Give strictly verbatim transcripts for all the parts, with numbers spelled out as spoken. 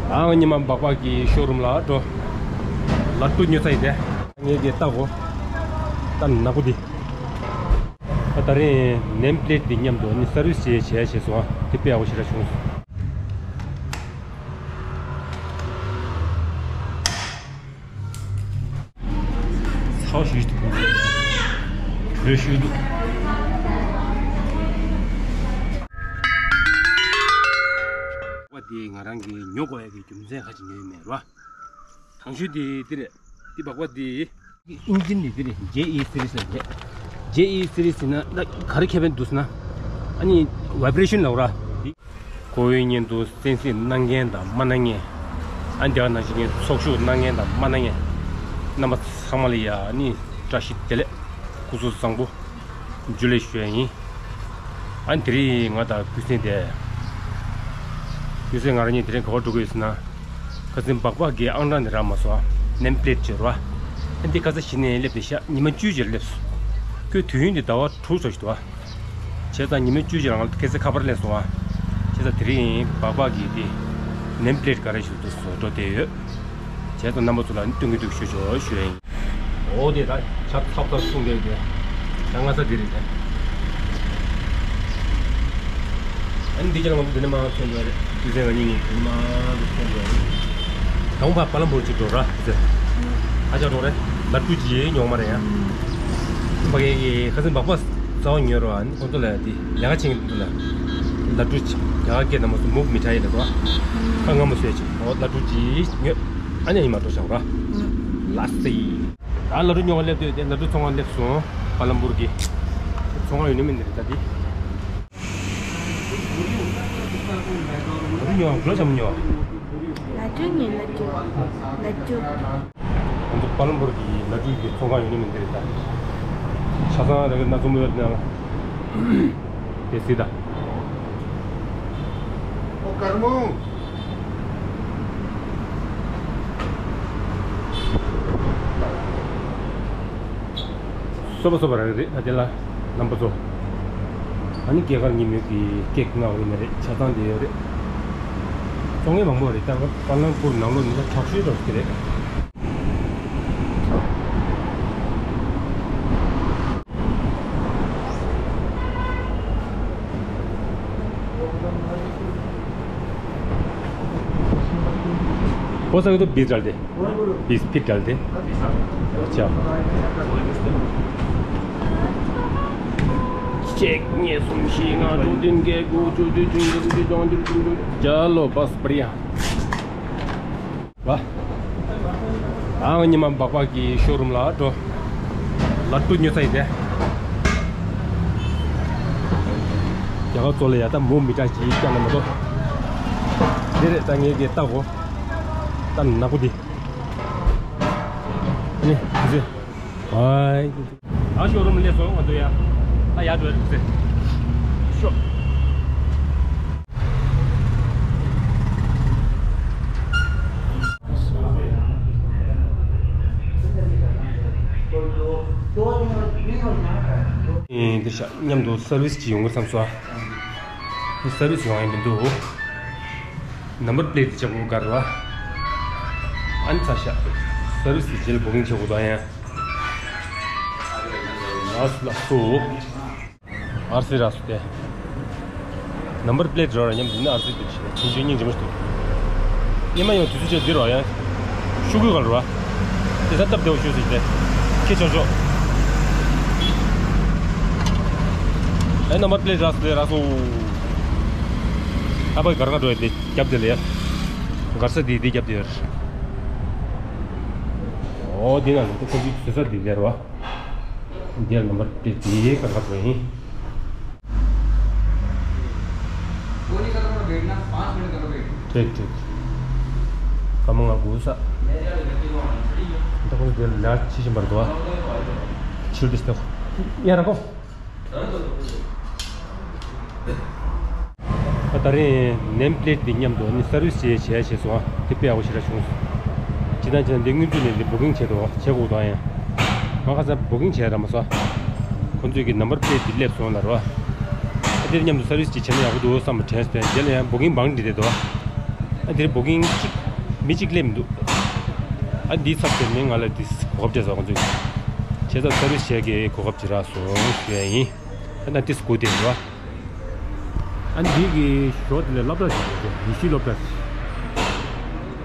ཨང་ཉི་མ་སྦག་སྦག་གི་ཤོ་རུམ་ལ་འགྲོ། ལ་ཏུ་ཉོ་ཚ་ཡིན་ཏེ། ངས་དེ་ལྟ་གོ། ལྟ་ནག་པོ་དེ། ད་ད་རིང་ནེམ་པི་ལེ་ཊི་དེ་མཉམ་དུ་ནི་སར་བི་སི་བྱས་བྱས་བྱས་སོང་། དེ་དཔེ་ཡག་པོ་ཞེ་དྲག་བྱུང་སོང་། ཚ་བ་ཞུ་ཞུ་འདུག་ལོས་ཞུ་འདུག་བ་དེ་ང་རང་གི་ཉོ་དགོས་ཡ་གི་རྒྱུ་མཚན་ཁ་ཅིག་ཉོས་ཡོད་མེད་ར། དང་ཤོས་དེ་དེ་རེད། དེ་སྦག་སྦག་དེ། ཨིན་ཇིན་དེ་དེ་རེད། ཇེ་ཨི་སི་རི་ཟེར་རེད། ཇེ་ཨི་སི་རི་ཟེར་ན་ད་ག་རེ་ཁེ་ཕན་འདུག་ཟེར་ན། ཨ་ནི་ཝའི་བྷི་རེ་ཤན་ལབ་ར། ཁོ་བོའི་མཉམ་དུ་གསན་གཟིགས་གནང་མཁན་དང་མ་གནང་མཁན། ཨ་འདི་ག་ནང་བཞིན་གྱི་ཚོགས་ཞུགས་གནང་མཁན་དང་མ་གནང་མཁན། རྣམ་པ་ཚང་མ་ལ་ཡ་ཨ་ནི་བཀྲ་ཤིས་བདེ་ལེགས། སྐུ་གཟུགས་བཟང་པོ། འཇུ་ལེ་ཞུ་ཡ་ཡིན། ཨ་ནི་དེ་རིང་ང་དང་ཀུན་གསལ་དེ། ཀུན་གསལ་ང་རང་གཉིས་དེ་རིང་ག་པར་འགྲོ་གི་ཡོད་ཟེར་ན། ཁ་སང་སྦག་སྦག་གི་ཨང་གྲངས་དེ་རག་མ་སོང་། ནེམ་པི་ལེ་ཊི་བྱེད་རོགས། ཨ་འདི་ཁ་ས་གཞི་ནས་སླེབས་ཏེ་ཤག་ཉི་མ་བཅུའི་རྗེས་སླེབས་སོང་། ཁོའི་དུས་ཡུན་དེ་ཟླ་བ་དྲུག་ཙམ་ཞིག་འདུག་ཨ། བྱས་ཙང་ཉི་མ་བཅུ་ཅིག་རང་ལ་ཁ་སང་ཁ་པར་སླེབས་སོང་ཨ། བྱས་ཙང་དེ་རིང་སྦག་སྦག་གི་དེ་ནེམ་པི་ལེ་ཊི་ག་རེ་ཞིག་འདུག་བཟོ་འགྲོ་བསྡད་ཡོད། བྱས་ཙང་རྣམ་པ་ཚོ་ལ་ནི་སྟོན་གྱི་འདུག་ཞུ་ཆོག་ཞུ་ཡ་ཡིན། འོ་དེ་ད་ཇ་ཚ་ཚ་འཐུང་བསྡད་དེ། ད་ང་ས་དེ་རེད་དེ། ཨ་ནི་འདི་ཅག་ང་ཚོ་འདི་ནས་མར་ཐོན་འགྲོ་རེད། དུས་ཚོད་ང་གཉིས་གཉིས་འདི་ནས་མར་ཐོན་འགྲོ་རེད། དང་པོ་པ་ལམ་བུར་གཅིག་འགྲོ་ར་དེ་ཚོ། ཨ་ཅག་འགྲོ་རེད། ལ་ཀྲུ་ཅི་ཉོག་མ་རེད་ཡ། ཕ་གི་ཁ་སང་སྦག་སྦག་རྩ་བ་ཉོས་རོགས་ཨ་ནི་ཁོང་ཚོ་ལ་དེ་ལས་ཀ་བྱེད་མཁན་ཚོ་ལ་ལ་ཀྲུ་ཅི་ཡག་ག་སྐད་ནང་མ་སུ་མུག་མི་ཁྲ་ཡི་ལ་རོ། ཁ་ང་མ་སུ་ཡ་ཅིག་འོ་ལ་ཀྲུ་ཅི་ཉོས། ཨ་ནི་ཡིན་མ་འགྲོ་བཞག་ར། ལ་སི། ད་ལ་ཀྲུ་ཉོ་བ་སླེབས་དུས་དེ་ལ་ཀྲུ་ཚོང་ཁང་སླེབས་སོང་། པ་ལམ་བུར་གི་ཚོང་ཁང་ཡོད་ནི་མིན་འདི་རེད་ད་འདི། ལ་ཀྲུ་ཉོ་བ་འགྲོ་བྱ་མི་ཉོ་བ། ལ་ཀྲུ་ཉོ་ལ་ཀྲུ། ལ་ཀྲུ། ང་ཚོ་པ་ལམ་བུར་གྱི་ལ་ཀྲུ་གི་ཚོང་ཁང་ཡོད་ནི་མིན་འདི་རེད་ད། ཆ་ཚང་རེ་གི་སྣ་ཚོགས་མོ་ཡོད་ན། དེ་སྲིད་ད། ཨོ་དཀར་མོ། སོ་པ་སོ་པ་རང་རེད་ད་དེ་ལ་རྣམ་པ་ཚོ། ཨ་ནི་སྐྱེས་སྐར་ཉིན་མོའི་གི་ཀེག་མངགས་ཡོད་ནི་རེད། ཆ་ཚང་དེ་ཡོད་རེད། ཚོང་ངེས་མང་པོ་རེད། ད་པ་ལམ་བུར་ནང་ལོགས་ནི་ད་དྲག་ཤོས་རོགས་ཀྱི་རེད། वो सके तो बीस डाल दे। बीस फिट डाल दे। अच्छा। चेक ये सुनशीना दो दिन के गो जो जो जो जो जो जो जो जो जो चलो बस बढ़िया। ཨང་ཉི་མ་སྦག་སྦག་གི་ཤོ་རུམ་ལ་འགྲོ། ལ་ཀྲུ་ཉོ་ཚ་ཡིན་ཏེ། རྒྱ་གར་ཚོ་ལ་ཡ་ད་མོ་མི་དྲག་ཅིག་ཀྱང་ན་མ་གཏོགས། འདི་རེད་ད་ངས་ཀྱི་ལྟ་གོ། ད་ནག་པོ་འདི། ཨ་ནི་འདི་ཚོས། ཨའི། ཨ་ཤོ་རུམ་སླེབས་སོང་ང་ཚོ་ཡ། ད་ཡར་འགྲོ་ཡ་རེད་ཟེར། ཤོ། ཨེ་འདིར་ཤག་མཉམ་དུ་སར་བིས་ཅིག་ཡོང་གི་བསམ་སོང་ཨ། སར་བིས་ཡོང་ཡ་མི་འདུག་ནམ་བར་པི་ལེ་ཊི་འདི་ཆག་གོ་གར་བ། ཨ་ནི་ཚ་ཤག་སར་བིས་ཀྱི་རྗེས་ལ་བུ་ཀིང་བྱེད་དགོས་དང་ཡ། ལགས་སོ་ལགས་སོ། ཨར་སི་རག་སོང་སྟེ། ནམ་བར་པི་ལེ་ཊི་རག་ར་མཉམ་དུ་ནི་ཨར་སི་དེ་ཞིག་ཆུང་ཆུང་སྙིང་རྗེ་མོ་ཞིག་འདུག་སྙེ་མ་ཡང་དུས་ཚོད་ཆེ་འདིར་བ་ཡང་ཤུ་གུ་གང་རུ་བ། དེ་ས་སྟབས་བདེ་བོ་ཞུ་ཟིག་སྟེ། ཁྱེད་ཆོག་ཆོག་ཨེ་ནམ་བར་པི་ལེ་ཊི་རག་སོང་སྟེ་རག་སོང་། ཨ་ཕ་གར་ག་འགྲོ་ཡ་དེ་རྒྱབ་དེ་ལ་ཡ། གར་ས་དེ་དེ་རྒྱབ་དེ་ཡ། ཨོ་དེ་ན་ལ་དེ་ཁོ་ཚོའི་བཟོ་ས་དེ་ལ་རུ་བ། འདིར་ནམ་བར་དེ་དེའི་ཁ་ཁ་ཐོན་ཡིན། ठीक, ठीक। ཀ་མ་ང་གུ་ས། ད་ཁོང་འདིར་ལ་ཅི་བཞིན་པར་འདུག་ཨ། ཆིལ་ཏེ་སྟེ། ཡ་ར་ཁོ། ད་ད་རིང་ནེམ་པི་ལེ་ཊི་འདི་མཉམ་དུ་ནི་སར་བིས་བྱས་བྱས་བྱས་སོང་ཨ། དེ་དཔེ་ཡག་པོ་ཞེ་དྲག་བྱུང་སོང་། ཇི་ལྟར་བྱས་ན་འདི་སྔོན་ཚུད་ནས་འདི་བུ་ཀིང་བྱས་འདུག་བྱས་དགོས་འདུག་ཨ། ཡང་ང་ཁ་སང་བུ་ཀིང་བྱས་ར་མ་སོང་། ཁོང་ཚོས་ཀྱི་ནམ་བར་པི་ལེ་ཊི་འདི་སླེབས་སོང་ལ་རོ། ཨ་དེ་མཉམ་དུ་སར་བིས་ཅིག་བྱས་ན་ཡག་པོ་འདུག་བསམ་པ་དྲན་སོང་། དེ་ལ་ཡང་བུ་ཀིང་བང་འདི་བསྡད་འདུག་ཨ། ཨ་འདིར་བུ་ཀིང་གཅིག་མི་གཅིག་སླེབས་མི་འདུག་ཨ་འདིའི་ཚབ་དེ་མིན་ང་ལ་འདི་གོ་སྐབས་སྤྲད་སོང་ཁོང་ཚོས། བྱས་ཙང་སར་བིས་བྱེད་ཀྱི་གོ་སྐབས་ཅིག་རག་སོང་ཞུ་ཡ་ཡིན། ཨ་ན་ཏིས་གོ་དེ་རེད་བ། ཨ་འདི་གི་ཞོ་དེ་ལས་སློབ་གྲྭ་ཞིག་རེད། ཡེ་ཤུའི་སློབ་གྲྭ་ཞིག་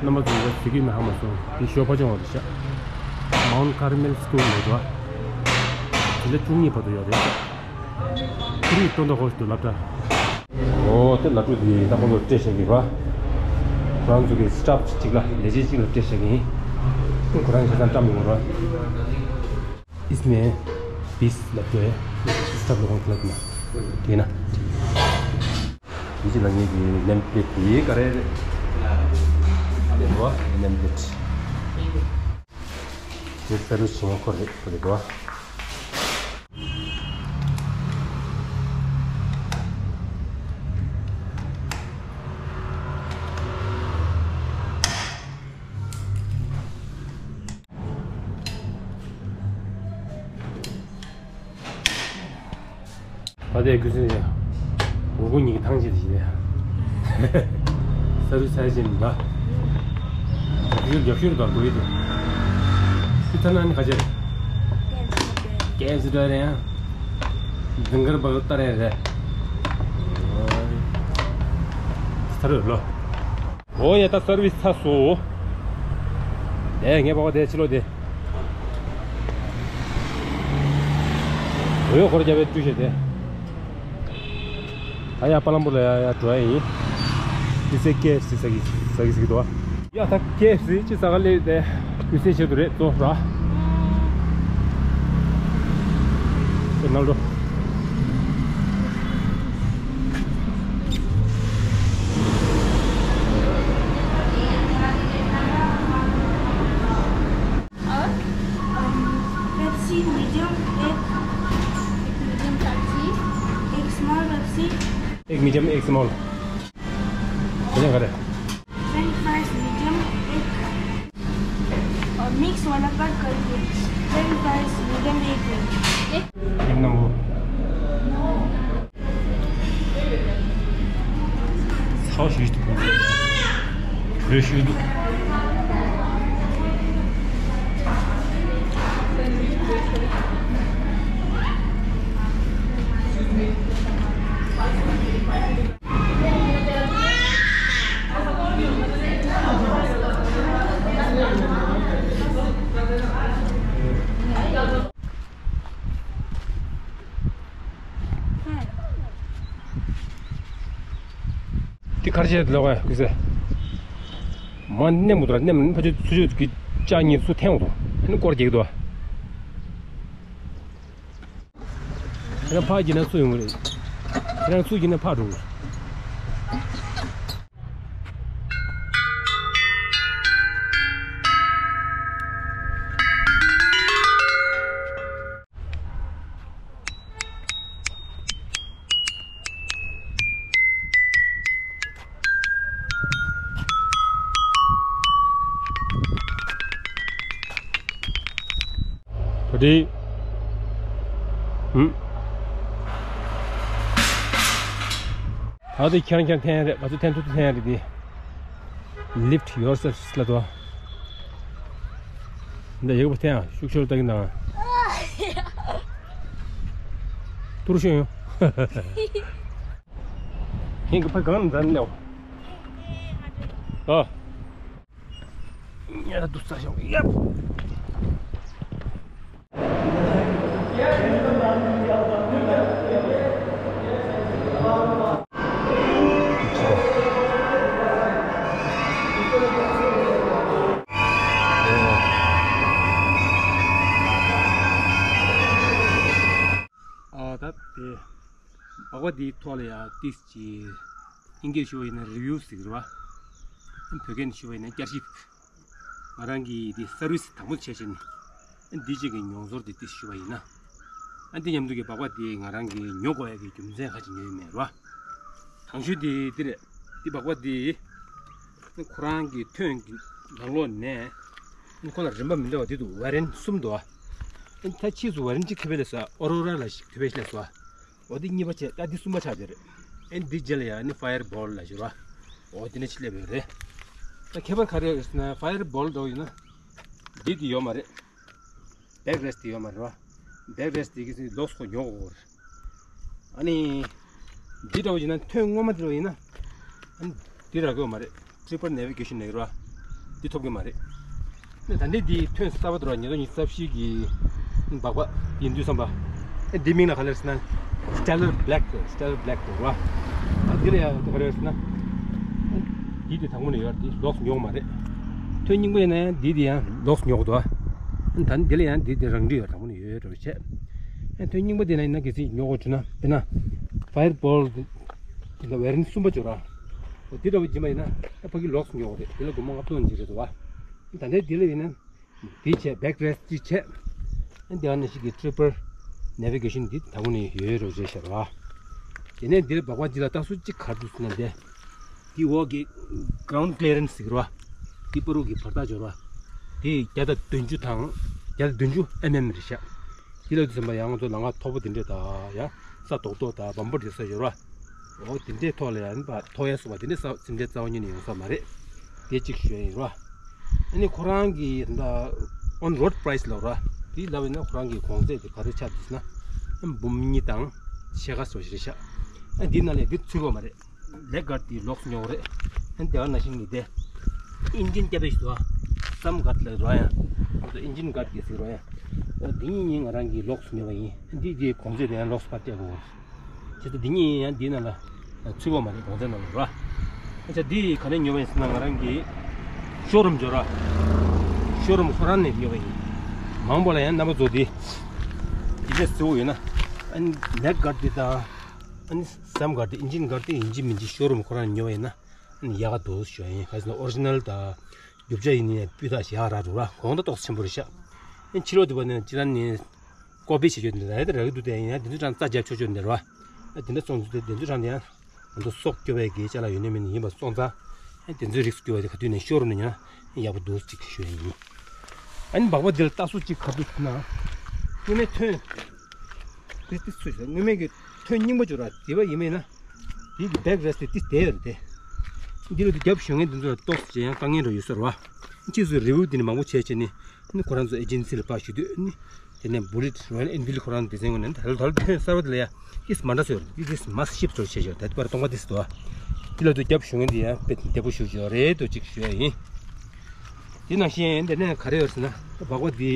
རྣམ་པ་ཚོ་ཟེར་གྱི་མེད་ཧ་མ་སོང་། འདི་ཞོ་ཕ་ཆུང་བ་རེད་ཤག Mount Carmel School རེད་བ། དེ་ལས་བཅུ་གཉིས་བར་དུ་ཡོད་རེད་ཤག་ཁོར་ཡུག་སྟོན་ཐོག་ཧོ་ཞིག་ཏུ་སློབ་གྲྭ། ཨོ་དེ་ལ་ཀྲུ་དེ་ད་ཁོང་ཚོ་སྤྲད་བཞག་གི་ར། ཁོ་རང་ཚོ་གི་སི་ཊཕ་གཅིག་ལ་ལས་བྱེད་གཅིག་ལ་སྤྲད་བཞག་གི་ཡིན། ཁོ་རང་ཞེ་སང་བཀྲམ་ཡོང་ར། इसमें बीस लग गए। इस तरफ लोगों को लगना। ठीक है ना? इसी लगे कि नेम प्लेट ये करे। वो नेम प्लेट। ये सर्विस को करे, करे दो। ད་ལྟའི་ཁུ་སིམ་ཡ། མགོ་སྐོར་གཉིས་ཀྱི་ཐང་ཆད་ཞིག་རེད། ས་རུ་ཚ་ཞིག་འདུག་རྒྱབ་ཤུར་རྒྱབ་ཤུར་དང་དགོས་ཡོད་དེ། ཁུ་ཐ་ན་ནི་ཁ་ཆད། ཀན་སི་ཏྲ་རེད་ཡང་། ཛིང་གར་བག་ཏ་རེད་རེད། ས་རུ་ལོ། ཨོ་ཡ་ད་སར་བིས་ཚར་སོང་། དེ་ངས་པ་པ་དེ་ཕྱི་ལོགས་དེ། འོ་ཡོ་འཁོར་རྒྱབ་པའི་བཀྲུ་བྱེད་དེ། ཨ་ཡ་པ་ལམ་པུར་ལ་ཡ་ཡ་འགྲོ་ཡ་ཡིན། དེ་ཚེ་ཀེ་ཨེཕ་སི་ཟ་གི་ཟ་གི་ཟ་གི་འདུག་ཡ་ད་ཀེ་ཨེཕ་སི་ཅི་ཟ་ག་སླེབས་དེ་དུས་ཚེ་ཆེད་དུ་རེད་ཙོ་ར། ཨེ་ནལ་རོ། और? अम, पेप्सी मीडियम एक। एक मीडियम पेप्सी। एक स्मॉल पेप्सी। एक मीडियम, एक स्मॉल। फ्रेंच फ्राइज मीडियम एक। और मिक्स वाला पैक कर दिए। फ्रेंच फ्राइज मीडियम एक। एक नंबर। ཚ་བ་ཞུ་ཞུ་འདུག་རེ་ཞུ་འདུག་འདི་གར་བྱས་ལོག་ཡ་ཁུ་སེ། མ་ནེམ་མོ་དུ་ར་ནེམ་ཕ་ཆུ་ཚུ་ཆུ་གི་ལྕགས་གཉིས་སུ་འཐེན་འོ་དུ་ཨ་ནི་སྐོར་རྒྱག་གི་འདུག་ཁྱེད་རང་ཕར་གྱིས་ན་སུ་ཡོང་གི་རེད། ཁྱེད་རང་སུ་གྱིས་ན་ཕར་འགྲོ་གི་རེད། ད་དེ། ཧུམ། ད་དེ་ཁྱེད་རང་ཁྱེད་རང་འཐེན་རེད། ང་ཚོ་འཐེན་ཐུབ་ཐུབ་འཐེན་རེད་དེ། Lift yourself ལ་དོ། འདི་ཡག་པོ་འཐེན་ཨ། ཤུགས་ཤུགས་ལ་ལྟ་གི་འདུག་ཨ། ཏུར་ཤོད་ཡོང་། ཧིང་གི་ཕ་གང་ནས་འཛར་ནས་ལེའོ། ཨ། ཉལ་ལ་འདུག་ས་ཤོག་ཡབ། ཨ་ད་དེ། སྦག་སྦག་འདིའི་ཐོག་ལ་ཡང་ཏིས་ཀྱི་ཨིན་སྐད་ཞུ་བ་ཡིན་ན་རི་བིའུ་ཟེར་གི་རེད་བ། བོད་སྐད་ནས་ཞུ་བ་ཡིན་ན་བསྐྱར་ཞིབ། ང་རང་གིས་འདི་སར་བིས་དང་པོ་བྱས་བྱས་ནས་འདི་གཅིག་གི་མྱོང་ཚོར་འདི་ཏིས་ཞུ་བ་ཡིན་ན། ཨ་འདི་མཉམ་དུ་གི་སྦག་སྦག་འདི་ང་རང་གིས་ཉོ་དགོས་ཡ་གི་རྒྱུ་མཚན་ཁ་ཅིག་ཉོས་ཡོད་མེད་རེད་བ། དང་ཤོས་འདི་འདི་རེད། འདི་སྦག་སྦག་འདི་ཁོ་རང་གི་ཐོན་གྱི་ནང་ལོགས་ནས་ཁོ་ལ་རིན་པ་མི་འདྲ་བ་འདི་འདུག་ཝེ་རན་གསུམ་འདུག་བ། ཨ་ད་ཕྱིས་སུ་ཝེ་རན་གཅིག་ཐུབ་པས་ལས་ས་ཨོ་རོ་ར་ལ་ཞིག་ཐུབ་པས་ལས་ས། འོ་འདི་གཉིས་པ་བྱས། ད་འདི་གསུམ་པ་ཆགས་བསྡད་རེད། ཨེ་འདི་རྗེས་ལ་ཡང་ནི་ཕ་ཡར་བོལ་ལ་བཞུར་བ། འོ་འདི་ནས་ཕྱི་སླེབས་ཡོད་རེད། ད་ཁྱད་པར་ག་རེ་ཡོད་ཟེར་ན། ཕ་ཡར་བོལ་འདྲ་བོ་ཡིན་ན་འདི་འདི་ཡོད་མ་རེད། བེག་རེ་སི་འདི་ཡོད་མ་རེད་བ། བེག་རེ་སི་འདི་གི་ལོགས་ཁོ་ཉོ་དགོས་རེད། ཨ་ནི་འདི་འདྲ་བོ་ཡིན་ན། ཐོན་སྔོན་མ་འདི་འདྲ་བོ་ཡིན་ན། ཨ་ནི་འདི་རག་གི་ཡོད་མ་རེད། ཊི་རི་པལ་ནེ་བི་གེ་ཤན་ནས་ར། འདི་ཐོབ་ཀྱི་མ་རེད། ནས་ད་ལྟའི་འདི་ཐོན་གསར་པ་འདུག་ར། ཉིས་སྟོང་ཉི་ཤུ་རྩ་བཞི་གི་སྦག་སྦག་ཡིན་དུས་ཙམ་པ། ཨེ་འདི་མིང་ལ་ག་རེ་ཟེར་ན། སི་ཊེ་ལར་བྷེ་ལེག་འདུག་སི་ཊེ་ལར་བྷེ་ལེག་འདུག་ར། ཨ་འདི་ལ་ཡང་ག་རེ་ཟེར་ན། འདི་དེ་དང་པོ་ནས་ཡོད་ར། འདི་ལོགས་ཉོ་གི་མ་རེད། ཐོན་རྙིང་པ་ཡིན་ན་ཡང་འདི་དེ་ཡང་ལོགས་ཉོ་དགོས་འདུག་ཨ་ད་འདི་ལ་ཡང་འདི་དེ་རང་འགྲིག་ཡོད། དང་པོ་ནས་ཡོད་ཡོད་འདྲ་བོ་བྱས། ཨ་ཐོན་རྙིང་པ་དེ་ན་ཡིན་ན་གལ་སྲིད་ཉོ་དགོས་བྱུང་ན། དཔེར་ན་ཕ་ཡར་བོལ་དེ་ལ་ཝེ་རི་ཡན་ཊི་གསུམ་པ་འབྱོར་ར། འོ་དེ་འདྲ་བོ་ཡིན་པ་ཡིན་ན། ཨ་ཕ་གི་ལོགས་ཉོ་དགོས་རེད། དེ་ལ་སྒོར་མོ་ལྔ་སྟོང་ཅིག་རེད་འདུག་བ། ད་ལྟའི་དེ་ལ་ཡིན་ན། འདི་བྱས། བེག་རེ་སི་འདི་བྱས། ཨ་འདི་ཨ་ནི་ཞིག་གི་ཊི་རི་པལ་ནེ་བི་གེ་ཤན་འདི་དང་པོ་ནས་ཡོད་རོ་བྱས་ཤར་བ། དེ་ནས་འདིར་སྦག་སྦག་འདི་ལ་ལྟ་སུ་གཅིག་གར་འདུག་ཟེར་ན། འདི་འདི་འོག་གི་གྷ་རའུན་ཌི་ཀི་ལི་ཡ་རན་སི་ཟེར་བ། འདི་པ་རུ་གི་བར་ཐག་འབྱོར་བ། འདི་བརྒྱ་དང་བདུན་ཅུ་དང་། བརྒྱ་དང་བདུན་ཅུ་ཨེམ་ཨེམ་རེད་ཤག་འདི་ལ་དུས་ཙམ་པ་ཡང་ང་ཚོ་ལམ་ཁ་མཐོ་པོ་འདི་འདྲས་དང་། ཡང་ས་རྡོག་རྡོག་དང་བམ་པོ་འདྲས་ས་ཡོད་ར། འོ་དེ་འདྲའི་ཐོག་ལ་ཡང་ཐོག་ཡ་སོགས་པ་དེ་འདྲའི་ས་དེ་འདྲའི་རྩ་བ་ཉིད་ནས་ཡོང་ས་མ་རེད། དེ་གཅིག་ཞུ་ཡ་ཡིན་རོ། ཨ་ནི་ཁོ་རང་གི་ད་ཨོན་རོཌ་པ་རའི་སི་ལབ་རོ། དེ་ལབ་ཡིན་ན་ཁོ་རང་གི་གོང་ཚད་དེ་ག་རེ་ཆགས་འདུག་ཟེར་ན། འབུམ་གཉིས་དང་ཕྱེད་ཀ་སོགས་ཞིག་རེད་ཤག་ཨ་འདི་ནང་ལས་འདི་ཚུད་ཀྱི་ཡོད་མ་རེད། ལེག་གྷར་ཌི་དེ་ལོགས་ཉོ་དགོས་རེད། ཨ་དེ་ག་ནང་བཞིན་གྱི་དེ་ཨིན་ཇིན་བརྒྱབ་པའི་ཞིག་འདུག་ཨ། སམ་གྷར་ཌི་ལབ་རོ་ཡ། ཨ་ཨིན་ཇིན་གྷར་ཌི་ཟེར་རོ་ཡ། འོ་དེ་གཉིས་གཉིས་ང་རང་གིས་ལོགས་ཉོས་པ་ཡིན། འདི་དེ་གོང་ཚད་དེ་ཡང་ལོགས་ཕར་སྤྲད་དགོས། བྱས་ཙང་འདི་གཉིས་ཡང་འདི་ནང་ལ་ཚུད་ཀྱི་ཡོད་མ་རེད། གོང་ཚད་ནང་ལ་ར། ཨ་ཅག་འདི་ག་ནས་ཉོས་པ་ཡིན་ཟེར་ན། ང་རང་གི་ཤོ་རུམ་འབྱོར་ར། ཤོ་རུམ་ཁོ་རང་ནས་ཉོས་པ་ཡིན། མང་པོ་ལ་ཡང་རྣམ་པ་ཚོ་འདི་འདི་འདྲ་ཟེར་གྱི་ཡོད་ན། ཨ་ནི་ལེག་གྷར་ཌི་དང་། ཨ་ནི་སམ་གྷར་ཌི། ཨིན་ཇིན་གྷར་ཌི་ཡིན་གཅིག་མིན་གཅིག་ཤོ་རུམ་ཁོ་རང་ནས་ཉོས་པ་ཡིན་ན། ཨ་ནི་ཡག་ག་འདུག་ཞུ་ཡ་ཡིན། ག་རེ་ཟེར་ན་ཨོ་རི་ཇི་ནལ་དང་རྒྱུ་ཆ་ཡིན་ནའི་སྤུས་དག་ཞིག་ཡག་རག་འདུག་ར། གོང་ད་ཏོག་ཆེན་པོ་རེད་ཤག་ཨ་ཕྱི་ལོགས་དེ་བ་ནས་སྤྱིར་བཏང་ནས་ཀོ་པི་བྱེད་རྒྱུ་འདི་འདྲ་རག་གི་འདུག་དེ་ཡིན་ཡང་དེ་ཚོ་ཀྱང་རྩ་རྒྱག་ཆོག་ཆོག་འདི་ར། ཨ་དེ་འདྲ་སོང་ཚུལ་དེ་དེ་ཚོ་རང་དེ་ཡང་ང་ཚོ་སྲོག་སྐྱོབ་པའི་གི་ཅ་ལག་ཡོད་ནའི་མེད་ནའི་ཡིན་པ་སོང་ཙང་། ཨ་དེ་ཚོའི་རིགས་སུ་གྱུར་པ་དེ་ག་དུས་ནས་ཤོ་རུམ་ནས་ཉོ་ན་ཡག་པོ་འདུག་ཅིག་ཞུ་ཡ་ཡིན། ཨ་ནི་སྦག་སྦག་འདི་ལ་ལྟ་སུ་གཅིག་ག་འདུག་ཟེར་ན། སྔོན་མའི་ཐོན། དེ་དེ་ཚོས་སྔོན་མའི་གི་ཐོན་རྙིང་པ་འབྱོར་ར། དེ་བ་ཡིན་མིན་ན། དེ་གི་བེག་རེ་སི་དེ་དེ་ཡོད་རེད་དེ། འདི་ལ་དེ་རྒྱབ་ཞོན་མཁན་དེ་ཚོ་ལ་ཏོག་ཙམ་ཡང་དཀའ་ངལ་འདྲ་བོ་ཡོད་ས་རེད་བ། ཕྱིས་སུ་རི་བིའུ་དེ་ནི་མང་པོ་བྱས་བྱས་ནས། ཨ་ནི་ཁོ་རང་ཚོ་ཨེ་ཇེན་སི་ལ་ཕར་ཞུ་དུས་ཨ་ནི། དེ་ནས་བུ་ལིཊ་རོ་ཡལ་ཨེན་ཕིལ་ཁོ་རང་དེ་ཚོའི་ངོས་ནས་ད་ལྟ་ཐོན་གསར་པ་དེ་ལ་ཡ་ཏིས་མ་འདྲ་ས་ཡོད་རེད། ཏིས་ཏིས་མ་ཤིབ་ཚོར་བྱས་ཤོག་ད་ལྟ་པར་སྟོང་པ་ཏིས་འདུག་ཨ། དེ་ལ་དུ་རྒྱབ་ཞུ་མཁན་དེ་ཡང་དཔེ་བདེ་པོ་ཞུ་ཆོག་རེད་འདུག་ཅིག་ཞུ་ཡ་ཡིན། དེ་ནང་བཞིན་དེ་ནས་ག་རེ་ཡོད་ཟེར་ན། སྦག་སྦག་དེ་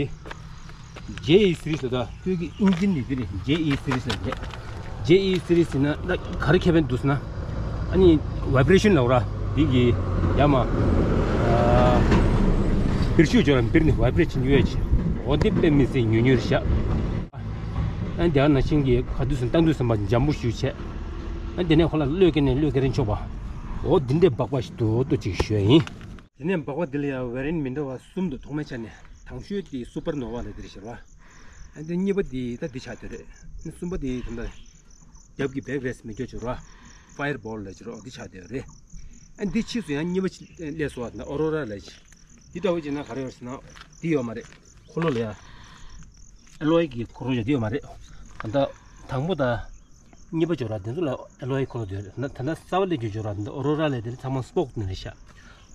ཇེ་ཨི་སི་རི་སི་ལ། ད་ཁོའི་གི་ཨིན་ཇིན་དེ་དེ་རེད། ཇེ་ཨི་སི་རི་སི་ལ་རེད། ཇེ་ཨི་སི་རི་སི་ཟེར་ན་ད་ག་རེ་ཁེ་ཕན་འདུག་ཟེར་ན། ཨ་ནི་ཝའི་བྷི་རེ་ཤན་ལབ་ར། འདི་གི་ཡ་མ། འབིར་ཤུགས་འབྱོར་ར། འབིར་ནི་ཝའི་བྷི་རེ་ཤན་ཡོད་ཅིག་འོ་འདི་དཔེ་མི་སྲིད་ཉུང་ཉུང་རེད་ཤག་ཨ་ནི་དེ་ག་ནང་བཞིན་གྱི་ག་དུས་སུ་བཏང་དུས་ཙམ་པ་འཇམ་པོ་ཞེ་པོ་བྱས། ཨ་ནི་དེ་ནས་ཁོ་ལ་གློད་སྐྱེལ་ནས་གློད་སྐྱེལ་རན་ཆོག་པ། འོ་འདི་འདྲའི་སྦག་སྦག་ཞིག་འདུག་འདུག་ཅིག་ཞུ་ཡ་ཡིན། དེ་ནས་སྦག་སྦག་འདི་ལ་ཡང་ཝེ་རི་ཡན་ཊི་མི་འདྲ་བ་གསུམ་འདུག་ཐོག་མའི་ཆ་ནས་དང་ཤོས་དེ་སུ་པར་ནོ་ཝ་ལབ་དེ་རེད་ཤག་ར། ཨ་འདི་གཉིས་པ་དེ་ད་འདི་ཆགས་བསྡད་རེད། གསུམ་པ་དེ་ད་ལྟ་རྒྱབ་ཀྱི་བེག་རེ་སི་མེད་རྒྱུ་ཅིག་ར། ཕ་ཡར་བོལ་ལབ་ཅིག་ར། འོ་འདི་ཆགས་བསྡད་རེད། ཨ་འདི་ཕྱིས་སུ་ཡང་གཉིས་པ་ཅིག་སླེབས་སོང་བ། ད་ཨོ་རོ་ར་ལབ་ཅིག་འདི་འདྲ་བོ་ཅིག་ན་ག་རེ་ཡོད་ཟེར་ན། འདི་ཡོད་མ་རེད། འཁོར་ལོ་ལ་ཡ་ཨེ་ལོའི་གི་འཁོར་ལོ་ཡ་འདི་ཡོད་མ་རེད། ད་ལྟ་དང་པོ་དང་གཉིས་པ་འབྱོར་ར། དེ་ཚོ་ལ་ཨེ་ལོའི་འཁོར་ལོ་དེ་ཡོད་རེད། ད་ལྟ་གསར་པ་སླེབས་རྒྱུ་འབྱོར་ར། འདི་ཨོ་རོ་ར་ལབ་དེ་ཚང་མ་སྤོག་ནི་རེད་ཤག་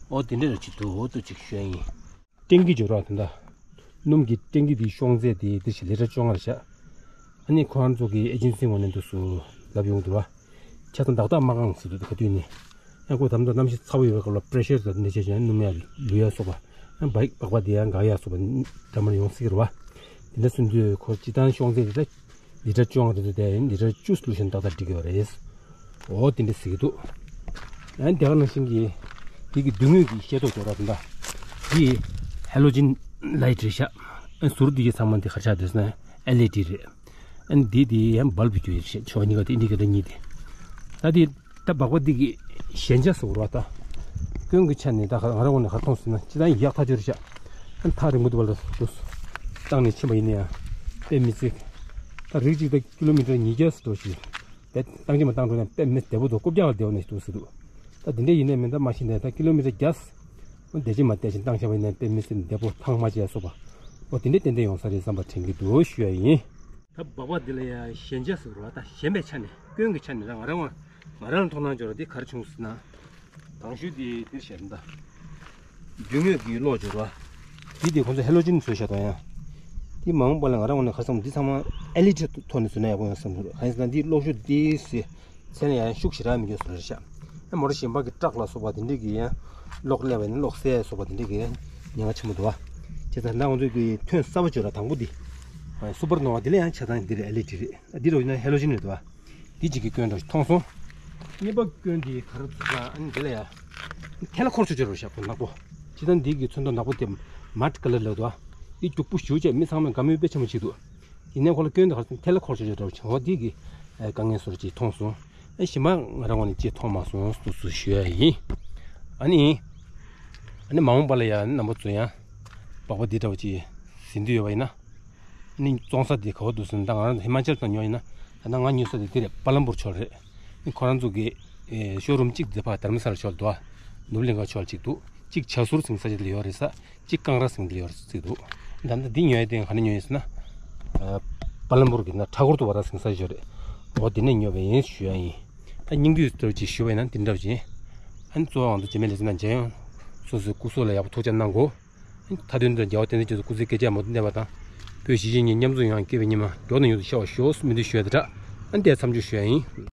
འོ་དེ་འདྲ་ར་ཅིག་འདུག་འོ་འདུག་ཅིག་ཞུ་ཡ་ཡིན། སྟེང་གི་འབྱོར་ར། ད་ལྟ་སྣུམ་གྱི་སྟེང་གི་དེའི་ཤོང་ཚད་དེ་དེ་བཞིན་ལི་ཊར་བཅོ་ལྔ་རེད་ཤག་ཨ་ནི་ཁོ་རང་ཚོ་གི་ཨེ་ཇེན་སི་ངོས་ནས་འདུག་སུ་ལབ་ཡོང་འདུག་བ། ཆ་ཚང་ཏག་ཏག་མ་བཀང་ཟེར་འདུག་ག་དུས་ནས། ཡང་ཁོ་དམ་དུ་གནམ་གཤིས་ཚ་པོ་ཡོད་པའི་སྐབས་ལ་པེ་རེ་ཤར་དང་འདི་བྱས་བྱས་ནས་སྣུམ་ཡར་ལུད་ཡར་སོགས་པ། ཡང་སྦག་སྦག་སྦག་དེ་ཡང་འགག་ཡར་སོགས་པ་འདྲ་མིན་ཡོང་སྲིད་ཀྱི་རེད་བ། དེ་འདྲ་སོང་དུས་ཁོ་སྤྱིར་བཏང་ཤོང་ཚད་དེ་ད་ལི་ཊར་བཅོ་ལྔ་རེད་འདུག་དེ་ཡིན་ལི་ཊར་བཅུ་ལུགས་བཞིན་ཏག་ཏག་འགྲིག་གི་ཡོད་རེད། འོ་དེ་འདྲ་ཟེར་གྱི་འདུག་ཡང་དེ་ག་ནང་བཞིན་གྱི་དེ་གི་མདུན་ངོས་ཀྱི་ཤེལ་ཏོག་ཅོག་ར་དེ་འདྲ། དེ་ཧེ་ལོ་ཇིན་ལའི་ཊི་རེད་ཤག་ཨ་ཟུར་དེ་གི་ཚང་མ་དེ་ག་རེ་ཆགས་འདུག་ཟེར་ན་ཨེལ་ཨི་ཌི་རེད། ཨ་ནི་དེ་དེ་ཡང་བལ་བུ་རྒྱུ་ཡོད་རེད་ཤག་ཕྱོགས་གཉིས་ཀ་དེ་ཨིན་ཌི་ཀེ་ཊར་གཉིས་དེ། ད་དེ་ད་སྦག་སྦག་འདི་གི་ཞན་ཆ་ཟེར་བ་རེད་བ། ད་ཀུན་གྱི་ཆ་ནས་ད་ང་རང་ངོས་ནས་ག་རེ་མཐོང་ཟེར་ན་སྤྱིར་བཏང་ཡག་ཐག་ཆོད་རེད་ཤག་ཨ་ཐག་རིང་པོ་འདི་བར་ལ་འདུག་བཏང་ནས་ཕྱིན་པ་ཡིན་ན་ཡང་དཔེ་མི་སྲིད། ད་རིགས་གཅིག་ད་ཀི་ལོ་མི་ཊར་ཉིས་བརྒྱ་ཙམ་འགྲོ་ཞིག་དེ་བཏང་ཅི་མ་བཏང་འགྲོ་ན་དཔེ་མི་བདེ་པོ་འདུག་རྐུབ་བཀྱག་ལ་བདེ་བོ་ནས་འདུག་ཟེར་འདུག་ད་དེ་འདྲ་ཡིན་ནའི་མིན་ད་མ་ཤེས་ནའི་ད་ཀི་ལོ་མི་ཊར་བརྒྱ་ཙམ་བདེ་ཅི་མ་བདེ་ཅི་བཏང་བཞག་པ་ཡིན་ན་དཔེ་མི་སྲིད་བདེ་པོ་ཐང་མ་བཅད་སོགས་པ། འོ་དེ་འདྲ་ཏན་ཏན་ཡོང་ས་རེད་བསམ་པ་དྲན་གྱི་འདུག་ཞུ་ཡ་ཡིན། ད་སྦག་སྦག་འདི་ལ་ཡང་ཞན་ཆ་ཟེར་བ་རེད་བ། ད་ཞན་པའི་ཆ་ནས་ཀུན་གྱི་ཆ་ནས་ར་ང་རང་ང་རང་ལ་མཐོང་སྣང་འབྱོར་བ་འདི་ག་རེ་བྱུང་ཟེར་ན། དང་ཤོས་འདི་འདིར་བཤད་ན་ད། རྒྱུ་དངོས་ཀྱི་གློག་བྱོས་ར། འདི་དེ་ཁོང་ཚོ་ཧེ་ལོ་ཇིན་བཟོས་བཞག་དང་ཡང་། འདི་མ་འོངས་པ་ལ་ང་རང་ངོས་ནས་ཁ་སང་འདི་ཚང་མ་ཨེལ་ཨི་ཌི་ཐོག་ནས་བཟོས་ན་ཡག་པོ་ཡོང་བསམ་གྱི་འདུག་གང་ཡིན་ཟེར་ན་འདི་གློག་ཤུགས་འདི་སེ་ཚད་ལ་ཡང་ཤུགས་ཞེ་དྲག་མི་འགྱོ་བཟོ་རེད་ཤག་ཨ་མོ་ར་གཞན་པ་གི་ཊག་ལ་སོགས་པ་དེ་འདྲས་ཀྱི་ཡང་གློག་སླེབས་པ་ཡིན་ན་གློག་བསད་སོགས་པ་དེ་འདྲས་ཀྱི་ཉེན་ཁ་ཆེན་པོ་འདུག་བ། བྱས་ཙང་ད་ང་ཚོས་ཀྱི་ཐོན་གསར་པ་བྱོས་ར་དང་པོ་འདི། སུ་པར་ནོ་བ་འདི་ལ་ཡང་ཆ་ཚང་འདི་རེད་ཨེལ་ཨི་ཌི་རེད། འདི་རུ་ཡིན་ན་ཧེ་ལོ་ཇིན་རེད་འདུག་བ། འདི་གཅིག་གི་སྐྱོན་འདྲ་མཐོང་སོང་། གཉིས་པ་སྐྱོན་འདི་ག་རེ་ཚུགས་ན་ཨ་ནི་འདི་ལ་ཡ། ཐལ་འཁོར་ཆོག་ཆོག་རེད་ཤག་ཁོ་ནག་པོ། ཅི་ལྟར་འདི་གི་ཚོན་མདོག་ནག་པོ་དེ་མཊ་ཀ་ལར་ལབ་འདུག་བ། འདི་རྒྱུག་པོ་ཞུ་བྱས་མི་ཚང་མས་དགའ་མོས་དཔེ་ཆེན་པོ་བྱེད་འདུག་དེ་ནས་ཁོ་ལ་སྐྱོན་འདི་ག་རེ་ཟེར་ན་ཐལ་འཁོར་ཆོག་ཆོག་འདྲ་བོ་ཆགས་འོ་འདི་གི་དཀའ་ངལ་སོར་ཅིག་མཐོང་སོང་། ཨ་གཞན་པ་ང་རང་ངོས་ནས་ཅི་མཐོང་མ་སོང་སུ་སུ་ཞུ་ཡ་ཡིན། ཨ་ནི། ཨ་ནི་མ་འོངས་པ་ལ་ཡ་རྣམ་པ་ཚོ་ཡང་སྦག་སྦག་འདི་འདྲ་བོ་ཅིག་ཟིན་འདོད་ཡོད་པ་ཡིན་ན། ནི་བཙོང་ས་དེ་ག་བ་འདུག་ཟེར་ན་ད་ང་རང་ཚོ་ཧི་མ་ཅལ་དང་ཉོ་ཡིན་ན་ད་ལྟ་ང་ཉོ་ས་དེ་དེ་རེད། པ་ལམ་པུར་ཕྱོགས་རེད། ནི་ཁོ་རང་ཚོ་གི་ཤོ་རུམ་གཅིག་དེ་ཕར་དྷར་མ་ས་ལ་ཕྱོགས་འདུག་ནུབ་གླིང་ག་ཕྱོགས་གཅིག་འདུག་གཅིག་བྱ་ཟུར་ཟིང་ས་ཆ་དེ་ལ་ཡོད་རེད་ས། གཅིག་ཀང་ར་ཟིང་དེ་ལ་ཡོད་རེད་ཟེར་འདུག་ད་ལྟ་འདི་ཉོ་ཡ་དེ་ག་ནས་ཉོ་ཡིན་ཟེར་ན། པ་ལམ་པུར་གི་ན་ཁྲ་གུར་དུ་བ་ར་ཟིང་ས་ཆ་རེད། འོ་དེ་ནས་ཉོ་བ་ཡིན་ཞུ་ཡ་ཡིན། ད་སྙིང་བསྡུས་ལྟ་བུ་ཅིག་ཞུ་བ་ཡིན་ན་འདི་འདྲ་བ་ཅིག་ཨ་ནི་གཙོ་བོ་ང་ཚོ་རྗེས་མའི་ལེ་ཚན་ནང་མཇལ་ཡོང་། སོ་སོའི་སྐུ་གཟུགས་ལ་ཡག་པོ་ཐུགས་ཅག་གནང་དགོས། མཐའ་དོན་དུ་རྒྱལ་བ་བསྟན་འཛིན་རྒྱ་མཚོ་སྐུ་ཚེ་བསྐལ་བརྒྱར་མུ་མཐུད་གནས་པ་དང་། བོད་གཞིས་བྱེས་གཉིས་མཉམ་འཛོམས་ཡོང་བའི་སྐྱིད་པའི་ཉི་མ་མགྱོགས་ནས་མྱུར་དུ་ཤར་བར་ཤོག་སྨོན་འདུན་ཞུ་ཡ་དེ་དྲག་ཨ་ནི་དེ་མཚམས་འཇོག་ཞུ་ཡ་ཡིན།